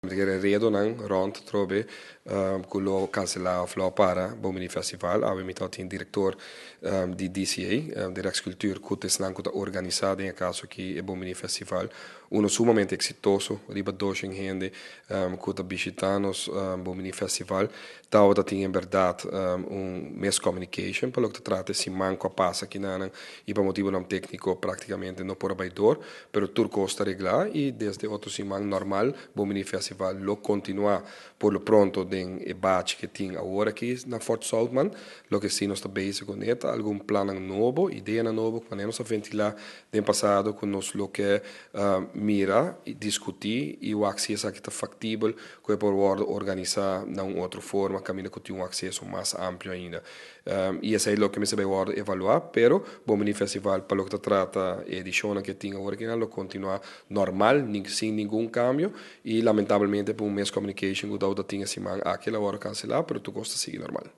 Redonan rond trobe ku lo kanselá òf lo para Bon Bini Festival. Awe mi tin direktor di DCA, di Rijkscultuur, ku ta esnan ku ta organisá den e kaso aki e Bon Bini Festival. Uno sumamente eksitoso, riba 200 hende ku ta bishitá nos Bon Bini Festival. Tabatin en berdat un miscommunication pa loke ta trata siman ku a pasa akinan i pa motibonan tékniko práktikamente no por bai dor, pero tur kos ta reglá i desde otro siman normal Bon Bini Festival lo kontinuá por lo pronto den e batch ku tin awor aki na Fort Zoutman. Loke sí nos ta bezig kuné ta algun plan nobo, idea nobo, ku nos a ventilá den pasado ku nos lo ke mira i diskutí i wak si esaki ta faktibel ku por wòrdu organisá na un otro forma, kaminda ku tin un akseso mas amplio ainda. I esei ta loke mester wòrdu evaluá, pero Bon Bini Festival, pa loke ta trata edishon ku tin awor aki, lo kontinuá normal, sin ningun kambio, i lamentablemente pa un miscommunication ku tin siman aki a wòrdu kanselá, pero tur kos ta sigui normal.